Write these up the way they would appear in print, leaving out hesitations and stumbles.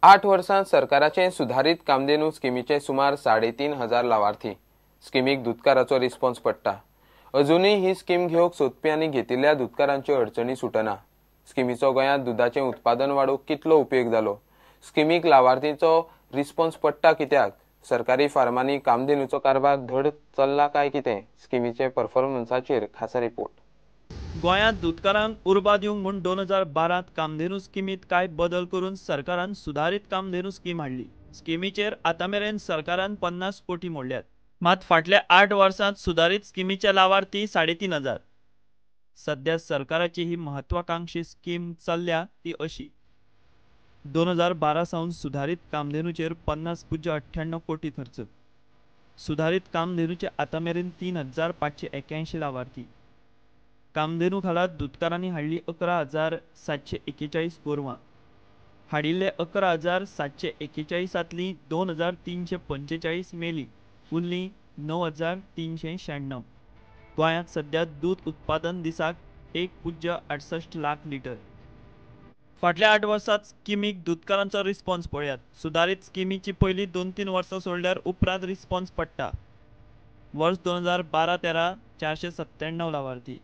8 वर्सां सरकाराचे सुधारित कामधेनू स्किमीचे सुमार 3,500 लावार्थी. स्किमीक दुदकाराचो रिस्पॉन्स पडटा. अजूनय ही स्कीम घेवंक सोदपी आनी घेतिल्ल्या दुदकारांच्यो अडचणी सुटना. स्किमीचो गोंयांत दुदाचें उत्पादन वाडोवंक कितलो उपयोग जालो? स्किमीक लावार्थींचो रिस्पॉन्स पडटा कित्याक? सरकारी फार्मांनी कामधेनूचो कारभार धड चल्ला काय कितें? स्किमीचे परफॉर्मन्साचेर खासा रिपोर्ट. गोंयांत दुदकारांक उर्बा दिवंक म्हूण 2012 कामधेनू स्किमींत कांय बदल करून सरकारान सुधारीत कामधेनू स्कीम हाडली. स्किमीचेर आतां मेरेन सरकारान 50 कोटी मोडल्यात. मात फाटल्या 8 वर्सांत सुधारीत स्किमीचे लावार्थी 3,500. सध्या सरकाराची ही महत्वाकांक्षी स्कीम चल्ल्या ती अशी. 2012 सावन सुधारीत कामधेनूचेर 50.98 कोटी खर्च. सुधारीत कामधेनूचे आतां मेरेन 3,581 लावार्थी. कामधेनू खाला दुदकारांनी हाडली 11,741 गोरवां. हाडिल्ले 11,741 2,345 मेली, उरली 9,396. गोंयांत सध्या दूद उत्पादन दिसाक 1.68 लाख लिटर. फाटल्या 8 वर्सांत स्किमीक दुदकारांचो रिस्पॉन्स पळयात. सुधारीत स्किमीची पयलीं 2-3 वर्सां सोडल्यार उपरांत रिस्पॉन्स पडटा. वर्स 2012-13 497 लावार्थी.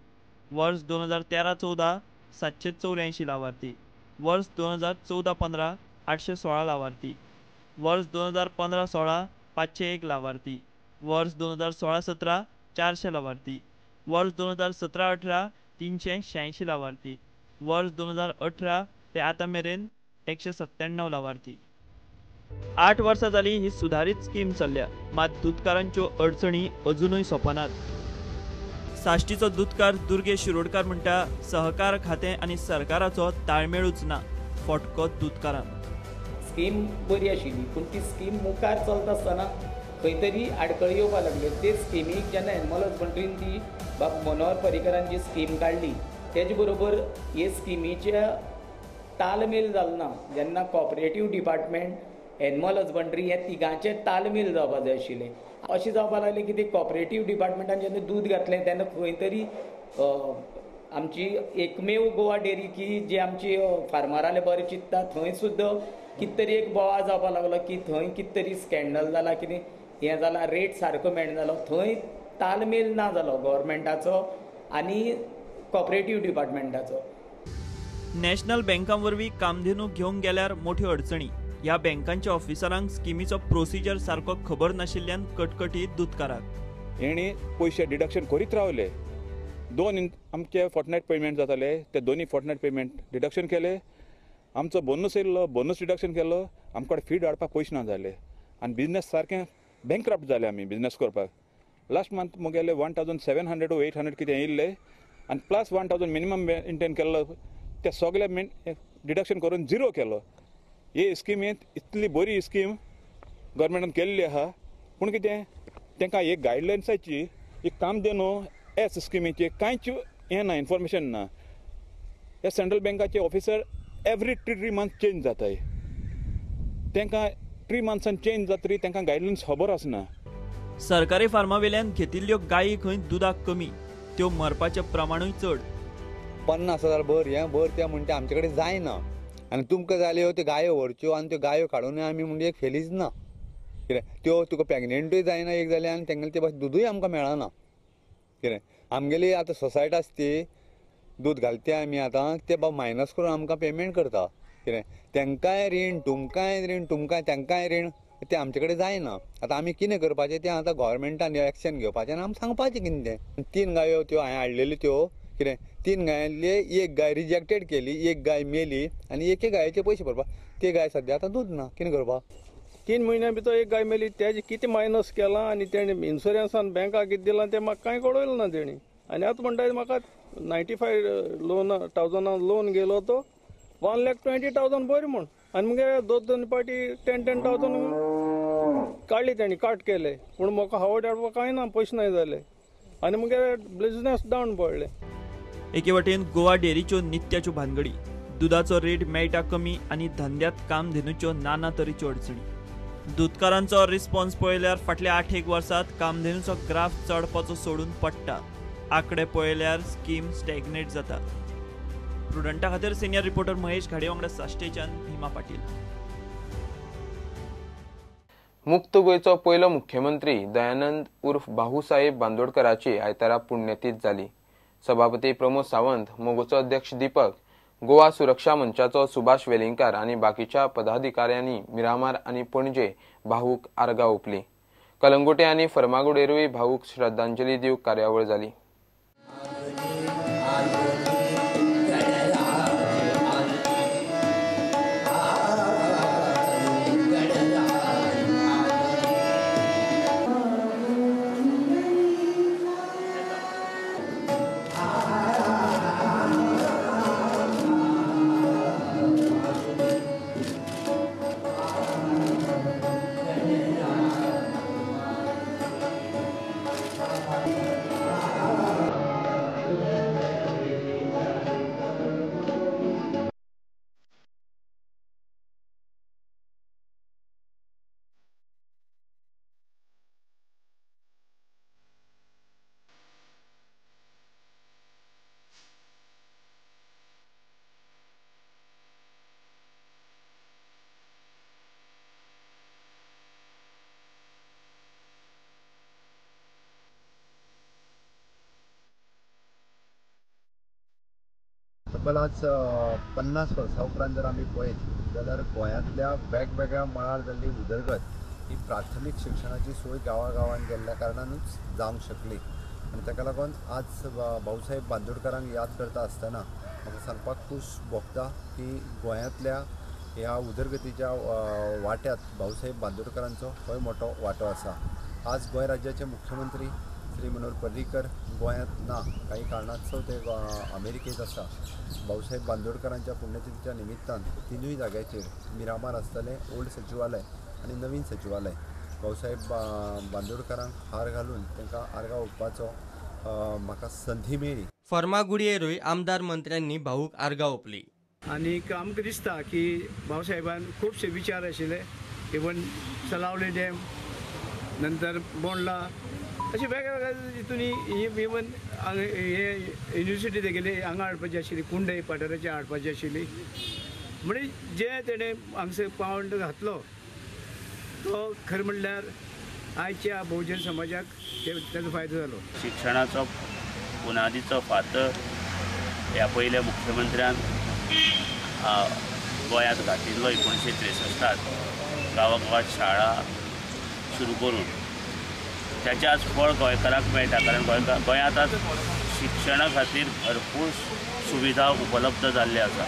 वर्स 2013-14 784 लावार्थी. वर्स 2014-15 816 लावार्थी. वर्स 2015-16 501 लावार्थी. वर्स 2016-17 400 लावार्थी. वर्स 2017-18 386 लावार्थी. वर्स 2018 ते आतां मेरेन 197 लावार्थी. 8 वर्सां जाली ही सुधारीत स्कीम चल्ल्या, मात दुदकारांच्यो अडचणी अजुनूय सोंपनात. साश्टीचो दुदकार दुर्गेश शिरोडकार म्हणटा, सहकार खातें आनी सरकाराचो ताळमेळूच ना, फटको दुदकारांक. स्कीम बरी आशिल्ली, पूण ती स्कीम मुखार चलता आसतना खंय तरी आडखळी येवपाक लागल्यो. ते स्किमीक जेन्ना एनिमल हजबंड्रीन ती बाब मनोहर पर्रीकरान जी स्कीम काडली तेजे बरोबर हे स्किमीच्या तालमेल जालो ना. जेन्ना कॉपरेटीव डिपार्टमेंट, एनिमल हजबंड्री हे तिगांचे तालमेल जावपा जाय आशिल्लें. अशें जावपाक लागलें की ते कॉपरेटीव डिपार्टमेंटान जेन्ना दूद घातलें तेन्ना खंय तरी आमची एकमेव गोवा डेअरी की जी आमची फार्मराले बरें चिंत्ता थंय सुद्दां कितें तरी एक बोवाळ जावपाक लागलो की थंय कितें तरी स्कॅन्डल जाला, कितें हें जालां, रेट सारको मेळना जालो. थंय तालमेल ना जालो गव्हर्मेंटाचो आनी कॉपरेटीव डिपार्टमेंटाचो. नॅशनल बँकां वरवीं कामधेनू घेवंक गेल्यार मोठ्यो अडचणी. ह्या बँकांच्या ऑफिसरांक स्किमीचो प्रोसिजर सारको खबर नाशिल्ल्यान कटकटी दुदकाराक. हेणी पयशे डिडक्शन करीत रावले. 2 आमचे फोर्टनायट पेमेंट जाताले, ते 2 फोर्टनायट पेमेंट डिडक्शन केले. आमचो बोनस येयल्लो, बोनस डिडक्शन केलो. आमकां फीड हाडपाक पयशे ना जाले आनी बिजनेस सारकें बँकक्रप्ट जाले आमी बिजनेस करपाक. लास्ट मंथ मुगेले 1,700 टू 800 कितें येयल्ले आनी प्लस 1,000 मिनिमम मेंटेन केल्लो, ते सगळे डिडक्शन करून 0 केलो. हे स्किमींत इतली बरी स्कीम गव्हर्मेंटान केल्ली आहा, पूण कितें तांकां एक गायडलायन्साची एक कामधेनू एस स्किमीची कांयच हें ना, इन्फॉर्मेशन ना. हे सेंट्रल बँकाचे ऑफिसर एवरी 3 मंथ चेंज जाताय, तांकां 3 मंथ्सान चेंज जातरी तांकां गायडलायन्स खबर आसना. सरकारी फार्मावेल्यान घेतिल्ल्यो गायी खंय दुदाक कमी, त्यो मरपाचें प्रमाणूय चड. 50,000 भर, हें भर, तें म्हणटा आमचे कडेन जायना. आनी तुमकां जाल्यो त्यो गायो व्हरच्यो आनी त्यो गायो काडून आमी म्हणजे एक फेलीच ना. कितें त्यो तुका प्रेग्नेंटूय जायना एक जालें आनी तेंगेलें ते भाशेन दुदूय आमकां मेळना. कितें आमगेली आतां सोसायटी आसा ती दूद घालते आमी आतां ते बाबा मायनस करून आमकां पेमेंट करता. कितें तेंकांय रीण, तुमकांय रीण, तुमकांय तेंकांय रीण, तें आमचे कडेन जायना. आतां आमी कितें करपाचें तें आतां गव्हर्मेंटान एक्शन घेवपाचें आनी आमी सांगपाचें कितें तें. 3 गायो त्यो हांवें हाडलेल्यो त्यो कितें 3 गायांतली एक गाय रिजेक्टेड केली, एक गाय मेली आनी एके गायेचे पयशे भरपाक. ते गाय सद्या आतां दूद ना, कितें करपाक? 3 म्हयन्या भितर एक गाय मेली, तेजें कितें मायनस केलां आनी तेणें इन्शुरन्सान बँकाक कितें दिलां तें म्हाका कांय कळयलें ना तेणी. आनी आतां म्हणटा म्हाका 95 थावजंडान लोन गेलो तो 1,20,000 बरें म्हूण. आनी मगे 2-2 पाटी 10-10,000 काडली तेणी, काट केले. पूण म्हाका हावड हाडपाक कांय ना, पयशे ना जाले आनी मगे बिजनेस डावन पडलें. एके वटेन गोवा डेअरीच्यो नित्याच्यो भानगडी, दुदाचो रेट मेळटा कमी आनी धंद्यात कामधेनूच्यो नाना तरेच्यो अडचणी. दुदकारांचो रिस्पॉन्स पळयल्यार फाटल्या 8 वर्सांत कामधेनूचो ग्राफ चडपाचो सोडून पडटा. आंकडे पळयल्यार स्कीम स्टॅग्नेट जाता. प्रुडंटा खातीर सिनियर रिपोर्टर महेश घाडे वांगडा साश्टेच्यान भीमा पाटील. मुक्त गोंयचो पयलो मुख्यमंत्री दयानंद उर्फ भाऊसाहेब बांदोडकराची आयतारा पुण्यतीथ जाली. सभापती प्रमोद सावंत, मगोचो अध्यक्ष दीपक, गोवा सुरक्षा मंचाचो सुभाष वेलिंगकार आनी बाकीच्या पदाधिकाऱ्यांनी मिरामार आनी पणजे भाऊक आर्गां ओंपली. कलंगुटे आनी फर्मागुडेरूय भाऊक श्रद्धांजली दिवंक कार्यावळ जाली. तब्बल आज 50 वर्सां उपरांत जर आमी पळयत जाल्यार गोंयांतल्या वेगवेगळ्या मळार जाल्ली उदरगत ही प्राथमीक शिक्षणाची सोय गांवागांवान गेल्ल्या कारणानूच जावंक शकली आनी ताका लागून आज भाऊसाहेब बांदोडकरांक याद करता आसतना म्हाका सांगपाक खूश भोगता की गोंयांतल्या ह्या उदरगतीच्या वाट्यांत भाऊसाहेब बांदोडकरांचो होय मोठो वांटो आसा. आज गोंय राज्याचे मुख्यमंत्री श्री मनोहर पर्रीकर गोंयांत ना, काही कारणास्तव ते अमेरिकेत आसा. भाऊसाहेब बांदोडकरांच्या पुण्यतिथीच्या निमित्तान तिनूय जाग्याचेर मिरामार आसतलें ओल्ड सचिवालय आनी नवीन सचिवालय भाऊसाहेब बांदोडकरांक हार घालून तांकां आर्गां ओंपपाचो म्हाका संदी मेळ्ळी. फर्मागुडयेरूय आमदार मंत्र्यांनी भाऊक आर्गां ओंपली. आनी आमकां दिसता की भाऊसाहेबान खुबशे विचार आशिल्ले, इवन सलावले डॅम, नंतर बोंडला, अशें वेगवेगळ्या हितून इवन हे युनिवर्सिटी तेगेली हांगा हाडपाची आशिल्ली, कुंडय पठाराचेर हाडपाची आशिल्ली. म्हणजे जे तेणें हांगसर पावंड घातलो तो खरें म्हणल्यार आयच्या बहुजन समाजाक ताजो फायदो जालो. शिक्षणाचो बुनादीचो फातर ह्या पयल्या मुख्यमंत्र्यान गोंयांत घातिल्लो 1963 गांवागांवांत शाळा सुरू करून त्याचें आज फळ गोंयकारांक मेळटा, कारण गोंयांत आज शिक्षणा खातीर भरपूर सुविधा उपलब्ध जाल्ली आसा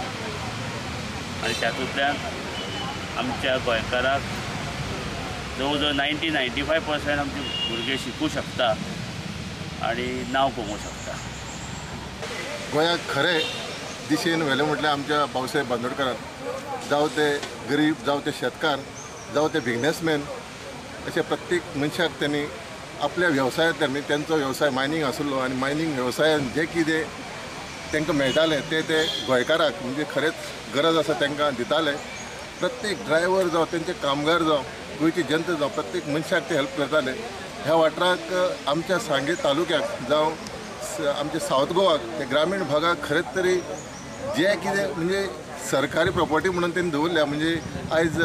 आनी तातूंतल्यान आमच्या गोंयकारांक जवळ जवळ 90-95% आमचे भुरगे शिकूं शकता आनी नांव कमोवंक शकता. गोंयाक खरें दिशेन व्हेलें म्हटल्यार आमच्या भाऊसाहेब बांदोडकरान, जावं ते गरीब, जावं ते शेतकार, जावं ते बिजनेसमॅन, अशें प्रत्येक मनशाक त्यांनी आपल्या वेवसायांतल्यान, म्हणजे तेंचो वेवसाय मायनींग आशिल्लो आनी मायनींग वेवसायान जें कितें तांकां मेळटालें तें ते गोंयकाराक म्हणजे खरेंच गरज आसा तांकां दिताले. प्रत्येक ड्रायव्हर जावं, तेंचे कामगार जावं, गोंयची जनता जावं, प्रत्येक मनशाक ते हेल्प करताले. ह्या वाठाराक आमच्या सांगे तालुक्याक जावं आमच्या सावथ गोवाक, ते ग्रामीण भागाक खरेंच तरी जें कितें म्हणजे सरकारी प्रॉपर्टी म्हणून त्यांनी दवरल्या, म्हणजे आयज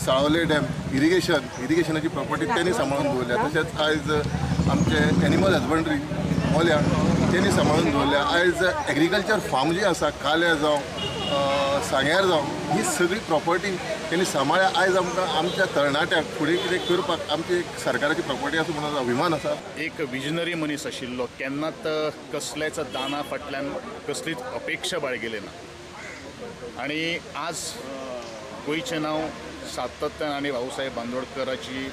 साळोले डॅम इरिगेशनाची प्रॉपर्टी त्यांनी सांबाळून दवरल्या. तशेंच आयज आमचे एनिमल हजबंड्री मोल्या त्यांनी सांबाळून दवरल्या. आयज एग्रीकल्चर फार्म जी आसा काल्या जावं सांग्यार जावं, ही सगळी प्रॉपर्टी त्यांनी सांबाळ्या. आयज आमकां आमच्या तरणाट्यांक फुडें कितें करपाक आमची एक सरकाराची प्रॉपर्टी आसा म्हणून अभिमान आसा. एक विजनरी मनीस आशिल्लो, केन्नाच कसल्याच दाना फाटल्यान कसलीच अपेक्षा बाळगिली ना आनी आज गोंयचें नांव सातत्यान आनी भाऊसाहेब बांदोडकराची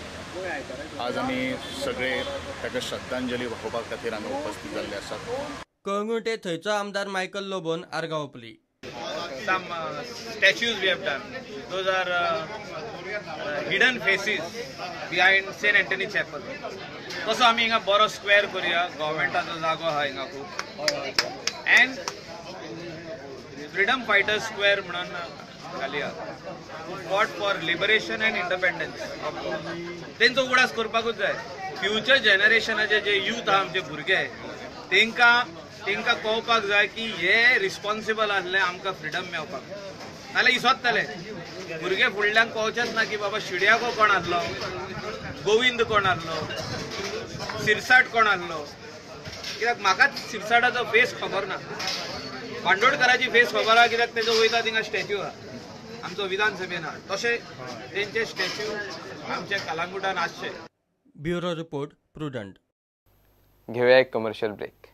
आज आमी सगळे ताका श्रद्धांजली वाहोवपा खातीर हांगा उपस्थित जाल्ले आसात. कळंगुटे थंयचो आमदार मायकल लोबोन आर्गां ओंपली. Some statues we have done. Those are hidden faces behind Saint Anthony Chapel. तसो आमी हिंगा बरो स्क्वेअर करूया, गव्हर्मेंटाचो जागो आहा हिंगा खूब, एंड फ्रीडम फायटर स्क्वेअर म्हणून घालया, fought for liberation and independence. तेंचो उगडास करपाकूच जाय. फ्युचर जनरेशनाचे जे यूथ आहा, आमचे भुरगे, तेंकां तेंकां कळपाक जाय की हे रिस्पॉन्सिबल आसले आमकां फ्रिडम मेळपाक. नाल्यार इसोदतले भुरगे फुडल्यान कळचेच ना की बाबा शिडयाको कोण आहलो, गोविंद कोण आहलो, सिरसाट कोण आहलो. कित्याक म्हाकाच सिरसाटाचो फेस खबर ना, बांदोडकराची फेस खबर आहा कित्याक तेजो वयता थिंगा स्टॅच्यू आहा आमचो विधानसभेन आहा, तशें तेंचे स्टॅच्यू आमच्या कलांगुटान आसचे. Bureau report, Prudent. घेवया एक कमर्शियल ब्रेक.